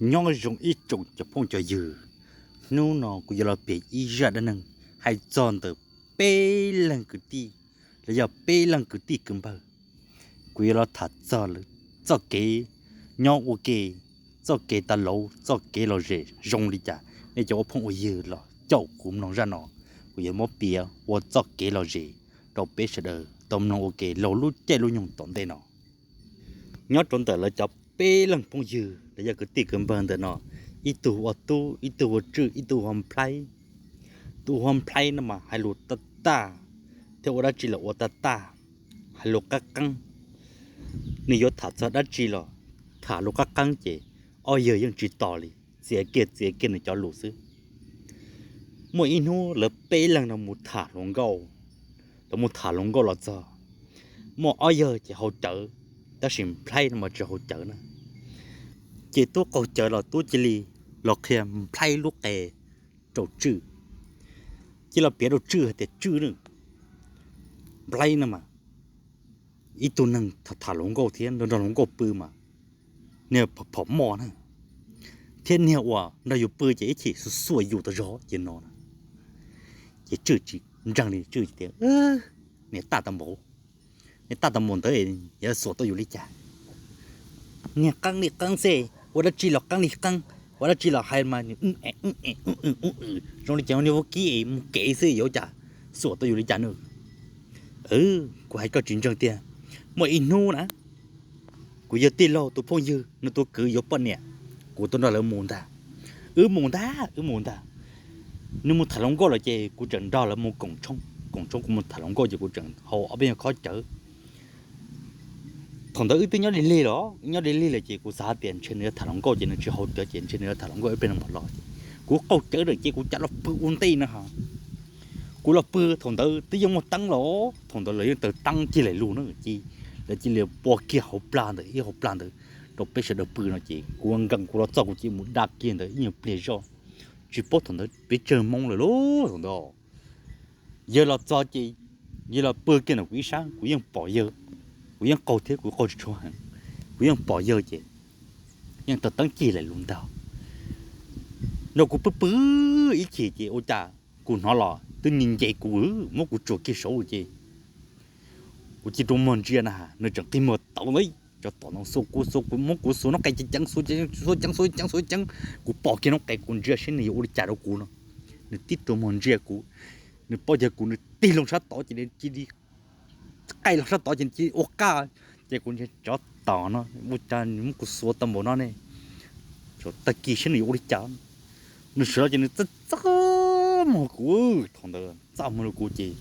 Nyob zoo ib tsoom cov phooj cov ywg, hnub no kuv yuav los piav ib zaj dab neeg hais txog ntawm peb leeg kwv tij, los yog peb leeg kwv tij kwv npawg. Kuv yuav los tham txog lawv txoj kev nyob ua ke, txoj kev tas laus, txoj kev lom zem zoo li cas. Nej cov ua phooj ua ywg los caum kuv mloog zaj no, kuv yuav muab piav ua txoj kev lom zem rau peb sawv daws tau mloog ua ke laug lub caij lub nyoog tom ntej no. Nyob rau ntawm lawv cov peb leeg phooj ywg los yog kwv tij kwv npawg ntawm no, ib tug ua Tub, ib tug ua Tswj, ib tug ua Nplhaib. Tus ua Nplhaib no mas hais lus tag tag, thiab ua dab tsi los ua tag tag, hais lus qab qeeb. Nws yuav tham txog dab tsi los tham lus qab qeeb ces ob yawg yeej tsis tos li, txiav kiag txiav kiag nws cov lus xwb. Muaj ib hnub lawv peb leeg no mus tham hluas nkauj, lawv mus tham hluas nkauj los txog, muaj ob yawg ces haus cawv, tab sis Nplhaib no mas tsis haus cawv na. Ces Tub qaug cawv los Tub cia li los qhia Nplhaib lub qe rau Tswj, cia li los piav rau Tswj hais tias Tswj, Nplhaib no mas ib tug neeg tham hluas nkauj thiab nrog hluas nkauj pw mas niag phom moj na, thiab niag uas nrog yus pw ces ib chim xuas xuas yus tas zog ces no na. Ces Tswj tsis ntseeg li, Tswj tias, niag taj tau npaum, niag taj tau npaum ntawd yuav xuas tau yus li cas? Niag qeeb li qeeb xwb, ua dab tsi los qeeb li qeeb, ua dab tsi los hais mas zoo li cas niag vaub kib es mus kev xwb, yuav cas xuas tau yus li cas na? Kuv hais koj tsis ntseeg tiag. Muaj ib hnub na, kuv yawg tij laug tus phooj ywg nws tus kwv yuav poj niam, kuv tuaj nrog lawv mus ntag. Wb mus ntag, wb mus ntag. Nws mus tham hluas nkauj lawm ces kuv tseem nrog lawv mus koom tshoob, koom tshoob kuv mus tham hluas nkauj ces kuv tseem haus ob peb nyuag khob cawv. Thaum ntawd wb twb nyob lig lig los, nyob lig lig lawm ces kuv xav hais tias ntshe nws yuav tham hluas nkauj ces nws tsis haus cawv ces ntshe nws yuav tham hluas nkauj ib pliag nws mam los ces kuv qaug cawv lawm ces kuv cav los pw ua ntej no ha. Kuv los pw thaum ntawd twb yeej muaj teeb los, thaum ntawd lawv yeej taws teeb cig laim lug na ces lawv cia li pua kiag hauv plag ntawd, ib hauv plag ntawd rau peb sawv daws pw no ces kuv nkees kuv los txog kuv cia li mus da kiag ntawd ib nyuag pliag zoj, tsis paub thaum ntawd peb tsawg Hmoob lawm lauj thaum ntawd. Yawg los txog ces yawg los pw kiag ntawm kuv ib sab, kuv yeej pom yawg, kuv yeej qaug thiab kuv qaug tsis tshua heev, kuv yeej pom yawg ces yeej taws teeb cig laim lug ntag. Nrog kuv pw pw ib chim ces ua cas kuv hnov los twb nce nce kuv, muab kuv tsuas kiag saud ces kuv cia rua muag ntsia na, nws tseem qi muag tau ntawd, tsov tom no xuas kuv xuas kuv, muab kuv xuas noob qes ceev ceev, xuas ceev xuas ceev xuas ceev, kuv pom kiag noob qes kuv ntsia seb nws yuav ua li cas rau kuv no. Nws tib rua muag ntsia kuv, nws paub yog kuv nws tig loo sab tod ces nws cia li qaij loo sab tod ces nws cia li ua qaj, ces kuv ntsia tsov tom no ua cas nws muab kuv xuas tau npaum no ne. Tag kis seb nws yuav ua li cas. Nws sawv los ces nws txaj txaj muag kuv, thaum ntawd txaj muag rau kuv ces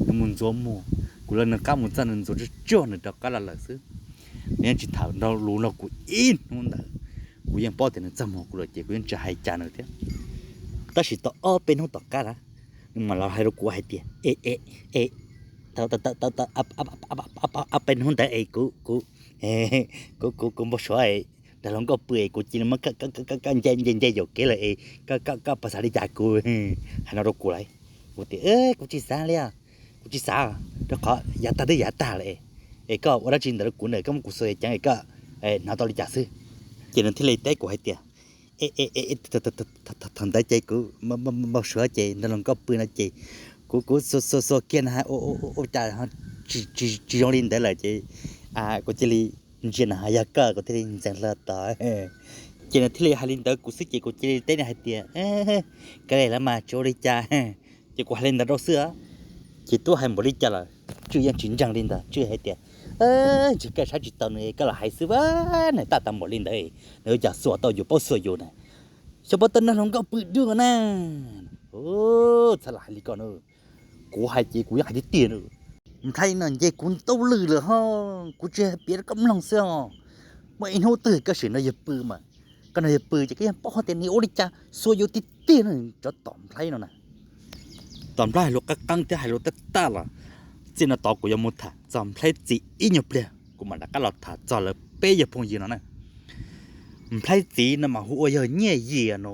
nws mus ntxuav muag, kuv los nws qab mus txaj nws ntxuav tsuag tsuag nws rov qab los lawm xwb. Nws yeej tsis tham nrog lus nrog kuv ib hnub ntawd. Kuv yeej paub tias nws txaj muag kuv lawm ces kuv yeej tsis hais cas nws thiab. Tab sis tau ob peb hnub tom qab na, nws mam los hais rau kuv hais tias, e e e, tau tau tau tau ob peb hnub ntawd es kuv kuv kuv kuv npau suav nrog hluas nkauj pw es kuv cia li muab koj nce nce nce yuam kev lawm es koj koj puas xav li cas kuv, hais no rau kuv lawm. Kuv tias kuv tsis xav li, kuv tsis xav, rau qhov yav tag twb yav tag lawm, es koj ua dab tsi ntawd rau kuv na, koj muab kuv xuas ceev es koj hnav tau li cas xwb. Ces nws thiaj li teb kuv hais tias, e e e, thaum ntawd ces kuv npau suav ces nrog hluas nkauj pw no ces kuv kuv xuas xuas xuas kiag na, ua cas tsis zoo li ntawd lawm ces kuv cia li ntsia na yog koj kuv thiaj li ntxeev hlo tod. Ces nws thiaj li hais li ntawd kuv xwb ces kuv cia li teb nws hais tias, kawg li los mas tsis ua li cas. Ces kuv hais li ntawd rau xwb. Ces twb hais npaum li cas lawm Tswj yeej tsis ntseeg li ntawd, Tswj hais tias, ntshe koj saib tsis taus nws koj los hais xwb a, nws taj tau npaum li ntawd nws ua cas xuas tau yus paub xuas yus na, xyov puas tau nrog hluas nkauj pw dua na. Txhob los hais li ko na. Kuv hais ces kuv yeej hais tiag tiag na. Nplhaib no nce kuv ntau lwm lawm ho, kuv tsis hais piav rau koj mloog xwb os. Muaj ib hnub twg koj sim nrog yawg pw mas, koj nrog yawg pw ces koj yeej paub hais tias nws ua li cas xuas yus tiag tiag na, tsov tom Nplhaib no na. Tom Nplhaib hais lus qab qeeb thiab hais lus tab tag los, txij no tod kuv yuav mus tham txog Nplhaib txiv ib nyuag pliag kuv mam rov qab los tham txog lawv peb yawg phooj ywg no na. Nplhaib txiv no mas hu ua yawg Nyiaj Yias no.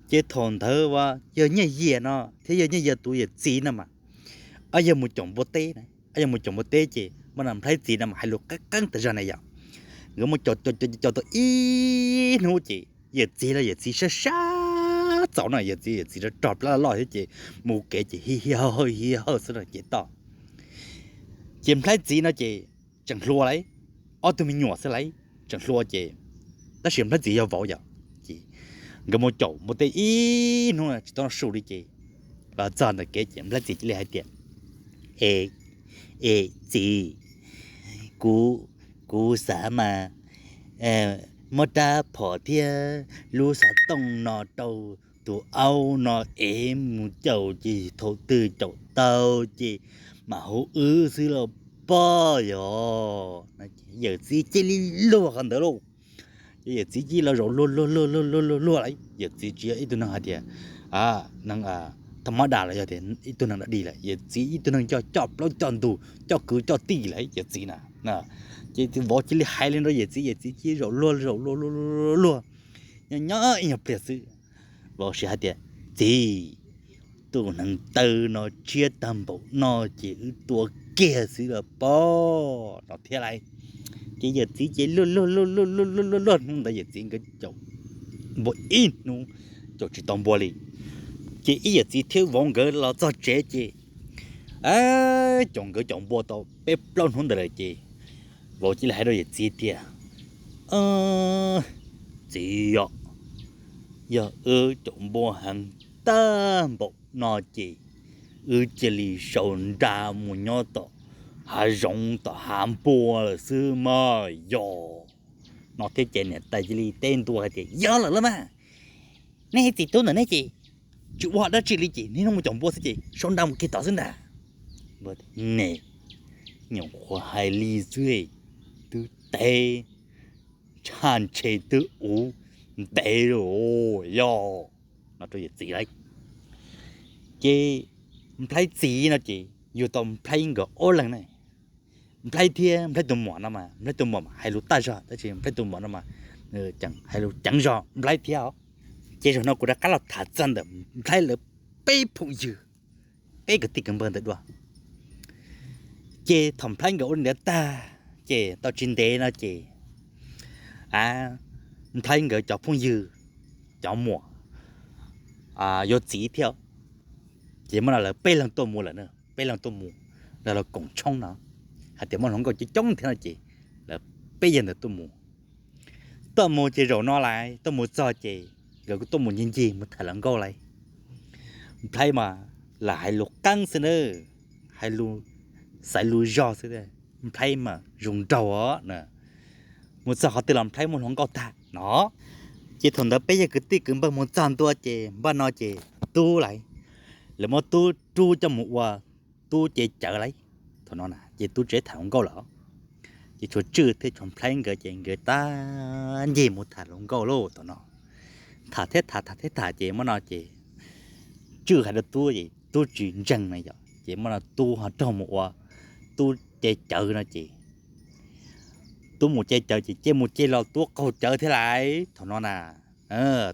Ces thaum ntawd yawg Nyiaj Yias no thiab yawg Nyiaj Yias tus yawm txiv no mas, ob yawg mus caum npua teb, ob yawg mus caum npua teb ces muaj Nplhaib txiv no mas hais lus qab qeeb tas zog na yom. Nkawd muab caum caum caum tau ib hnub ces Yawm txiv los yawm txiv sab sab txaus no, yawm txiv yawm txiv rog rog plab loj loj thiab ces mus kev ces hi hi haw hi haw xwb no ces toj. Ces Nplhaib txiv no ces tseem hluas lauj, ob tug me nyuam xwb lauj, tseem hluas ces, tab sis Nplhaib txiv yog vauv yom, ces nkawd mus caum npua teb ib hnub tsis tau noj su li ces los txog ntawm kev ces Nplhaib txiv cia li hais tias, E, e txiv, kuv, kuv xav mas muab rab phom thiab lub xov tooj no rau tus aub no es mus caum ces thaum twg caum tau ces mam hu wb xwb los poj yom. Yawm txiv cia li luag qhov ntawd lauj. Ces yawm txiv cia li los zaum luag luag luag luag luag luag lauj. Yawm txiv tsis yog ib tug neeg hais tias neeg thaj mab das los yog tias ib tug neeg da dig lawm, yawm txiv ib tug neeg coj coj plaub coj ntug coj kwv coj tij lawm yawm txiv na. Ces vauv cia li hais li rau yawm txiv, yawm txiv cia li zaum luag zaum luag luag luag luag. Nyob nyob ib nyuag pliag xwb, vauv sis hais tias, Txiv, tus hneev taw no tshiab tag npaum no ces wb tua kiag xwb los poj no thiab lauj. Ces yawm txiv ces luag luag luag luag luag luag luag hnub ntawd yawm txiv nkawd caum npua ib hnub caum tsis tau npua li. Ces ib yawm txiv thiab vauv nkawd los txog tsev ces caum nkawd caum npua tau peb plaub hnub ntawd lawm ces vauv cia li hais rau yawm txiv tias, Txiv yom, yog wb caum npua heev tag npaum no ces wb cia li sau nra mus nyob tom hav zoov tom hav npua lawm xwb mas yog. No thiab ces niam tais cia li teb ntua hais tias, Yog lawm los mas, nej txiv tub ntawm nej ces tsis ua dab tsi li ces niaj hnub mus caum npua xwb ces sau nra mus kiag tod xwb ntag. Ne, nyuam qhuav hais li xwb, twb teb tshaj ntshe twb uv ntev lawm yog. No rau yawm txiv lauj. Ces Nplhaib txiv no ces yug tau Nplhaib nkawd ob leeg na. Nplhaib thiab Nplhaib tus muam no mas Nplhaib tus muam hais lus tag zog tab sis Nplhaib tus muam no mas tseem hais lus ceev zog Nplhaib thiab os. Ces zaum no kuv rov qab los tham txog ntawm Nplhaib lawv peb phooj ywg, peb kwv tij kwv npawg ntawd dua. Ces thaum Nplhaib nkawd ua li ntawd tag ces tau tsis ntev no ces Nplhaib nkawd cov phooj ywg, cov muam, yuav txiv thiab, ces muaj no lawv peb leeg tuaj mus lawm na, peb leeg tuaj mus, lawv los koom tshoob no, hais tias muaj hluas nkauj coob coob thiab no ces lawv peb yawg ntawd tuaj mus. Tuaj mus ces zaum no lawv tuaj mus txog ces nkawd kuj tuaj mus ncig ncig mus tham hluas nkauj lawm. Nplhaib mas lam hais lus qeeb xwb na, hais lus, xaiv lus zog xwb, Nplhaib mas zoo nraug os. Mus txog qhov twg los Nplhaib muaj hluas nkauj tag no. Ces thaum ntawd peb yawg kwv tij kwv npawg mus txog ntua ces npaj no ces Tub lawv, lawv muab Tub rub coj mus ua Tub ce cawv lawm. Thaum no ces Tub tseem tham hluas nkauj lawm, ces tshuav Tswj thiab tshuav Nplhaib nkawd ces nkawd tab ncig mus tham hluas nkauj lauj. Thaum no tham thiab tham tham thiab tham ces muaj no ces Tswj hais rau Tub es Tub tsis ntseeg na yom, ces muaj no Tub ho raug mus ua Tub ce cawv no ces Tub mus ce cawv ces cia mus cia los Tub qaug cawv thiab lawm. Thaum no na,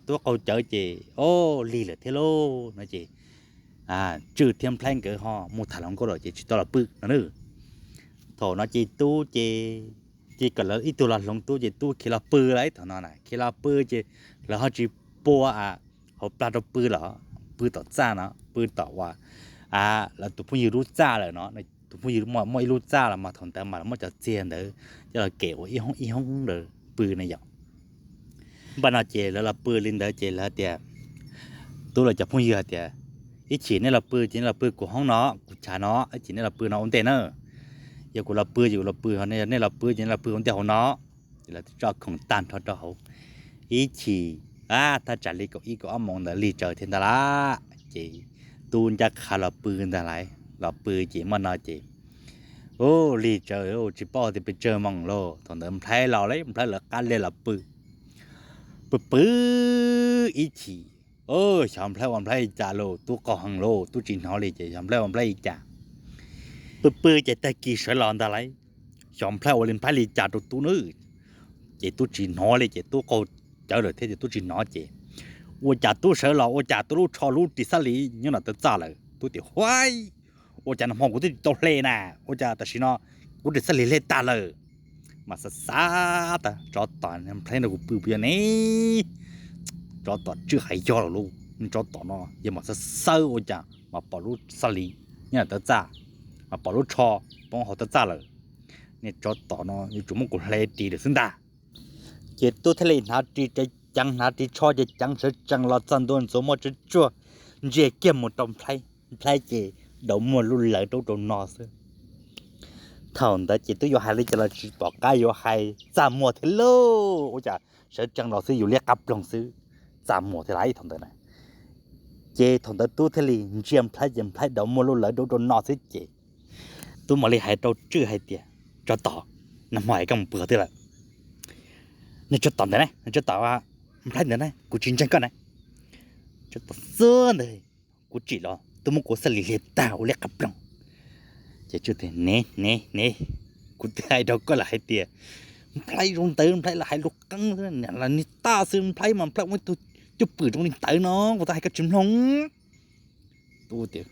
Tub qaug cawv ces o, lig lawm thiab lauj no ces Tswj thiab Nplhaib nkawd ho mus tham hluas nkauj lawm ces tsis tau los pw no na. Thaum no ces Tub ces, ces kom lawv ib tug los hloov Tub ces Tub khiav los pw lawm. Thaum no na khiav los pw ces lawv ho tsis pua hauv plag rau pw los, pw tom txaj no, pw tom uas lawv tus phooj ywg lub txaj lawm no. Tus phooj ywg muaj ib lub txaj los mas thaum ntawd mas lawv muab cov txiag ntawd coj los kem ua ib hoob ib hoob ntawd pw na yom. Npaj no ces lawv los pw li ntawd ces lawv tias, Tub lawv cov phooj ywg hais tias, Ib chim nej los pw ces nej los pw kuv hoob no, kuv chav no, ib chim nej los pw no ua ntej na. Yog kuv los pw ces kuv los pw, nej los pw ces nej los pw ua ntej hauv no. Ces lawv tso khoom tag nrho rau hauv. Ib chim, thaj tsam li kaum ib kaum ob moos ntawd lig tsaws thiab ntag lauj. Ces Tub ncaj qha los pw ntag lauj. Los pw ces muaj no ces, u, lig tsaws tsis paub tias pes tsawg moos lauj. Thaum ntawd Nplhaib los lawm, Nplhaib lawv qab liag los pw. Pw pw ib chim, xyov Nplhaib ua Nplhaib li cas lauj, Tub qaug heev lauj, Tub tsis hnov li ces xyov Nplhaib ua Nplhaib li cas. Pw pw ces tag kis sawv los ntag lauj. Xyov Nplhaib ua li Nplhaib li cas rau Tub na. Ces Tub tsis hnov li ces Tub qaug cawv lawm thiab ces Tub tsis hnov ces ua cas Tub sawv los ua cas Tub lub tsho lub ris xab lis nyob nram taw txaj lawm. Tub tias, Huaib, ua cas nag hmo kuv twb tsis tau hle na, ua cas tam sim no kuv ris xab lis hle tag lawm. Mas xav xav tas, Tsov tom, Nplhaib nrog kuv pw puas yog ne? Tsov tom tswj hais yog lawm lauj, tsov tom no yog mas xawb xawb ua cas mas pom lub xab li nyob ntawm taw txaj, mas pom lub tsho poob hauv taw txaj lawm. Niag tsov tom no yuav tsum muab kuv hle ris lawm xwb ntag. Ces tub thiaj li hnav ris ceev ceev, hnav ris tsho ceev ceev sawv tsees los txog ntua ntxuav muaj tsuag tsuag, ntsia kiag mus rau Nplhaib, Nplhaib ces daus muag lub lawv rau rau no xwb. Thaum ntawd ces tub yuav hais li cas los tsis pom qab yuav hais, txaj muag thiab lauj, ua cas sawv tsees los xwb yus liab qab ploog xwb, txaj muag thiab lauj thaum ntawd na. Ces thaum ntawd tub thiaj li ntsia Nplhaib ces Nplhaib daus muag lub lawv rau rau no xwb ces tub mam li hais rau Tswj hais tias, Tsov tom, nag hmo es koj mus pw twg lawm? Nws tsov tom ntawd na, nws tsov tom Nplhaib ntawd na, kuv tsis ntseeg koj na. Tsov tom xub ntawd, kuv tsim los twb muab kuv xab li hle tag ua liab qab ploog. Ces Tswj tias, Ne ne ne, kuv twb hais rau koj lawm hais tias Nplhaib zoo ntawd Nplhaib lam hais lus qeeb xwb, niag tag xwb, Nplhaib mas Nplhaib ua ib tug cwj pwm zoo li ntawd no kuv twb hais koj tsis mloog. Tub tias,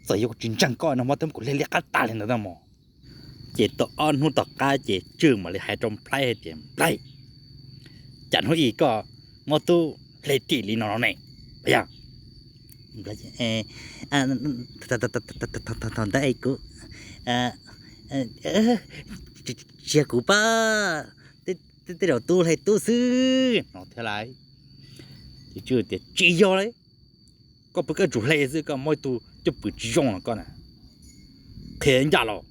Txawm yog kuv tsis ntseeg koj no mas twb muab kuv hle liab qab tag li ntawd ntag mog. Ces tau ob hnub tom qab ces Tswj mam li hais rau Nplhaib hais tias, Nplhaib, cas hnub ib koj muab tub hle ris li no no ne? Yog thaum ntawd kuv, tsis yog kuv pab, tej zaum tub hle tub xwb no thiab lauj. Ces Tswj tias, Tsis yog li, koj pw koj tsum hle xwb, koj muab ib tug cwj pwm tsis zoo los koj na, qhia ncaj los.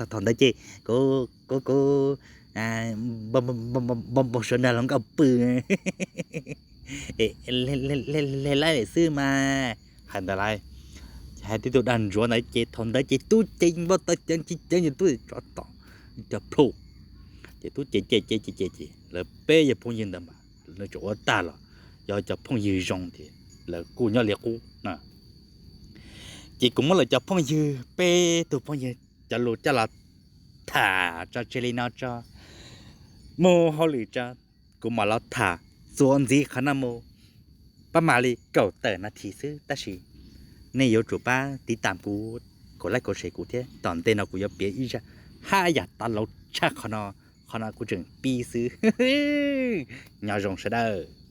Thaum ntawd ces kuv, kuv, kuv npau suav nrog hluas nkauj pw, hle lawm xwb mas. Hais ntawd lauj, hais tib tug dag ntsuav ntawd ces thaum ntawd ces tub ceev npau taws ceev ceev ceev ces tub tsov tom cov plhu. Ces tub ceev ceev ceev ceev ces lawv peb yog phooj ywg ntawd mas lawv tseem ua tag los, yog cov phooj ywg zoo ces lawv kuj nyob li qub na. Ces kuv muab lawv cov phooj ywg, peb tug phooj ywg cov lus coj los tham tso tseg li no tso, mus hauj lwm tso, kuv mam los tham txuas ntxiv qhov no mus, pab mam li kaum tawm nas this xwb tab sis nej yuav tsum pab tiv tam kuv, kaum like kaum share kuv thiab, tom ntej no kuv yuav piav ib zaj haj yam tas laus tshaj qhov no, qhov no kuv tseem pib xwb. Nyob zoo sawv daws.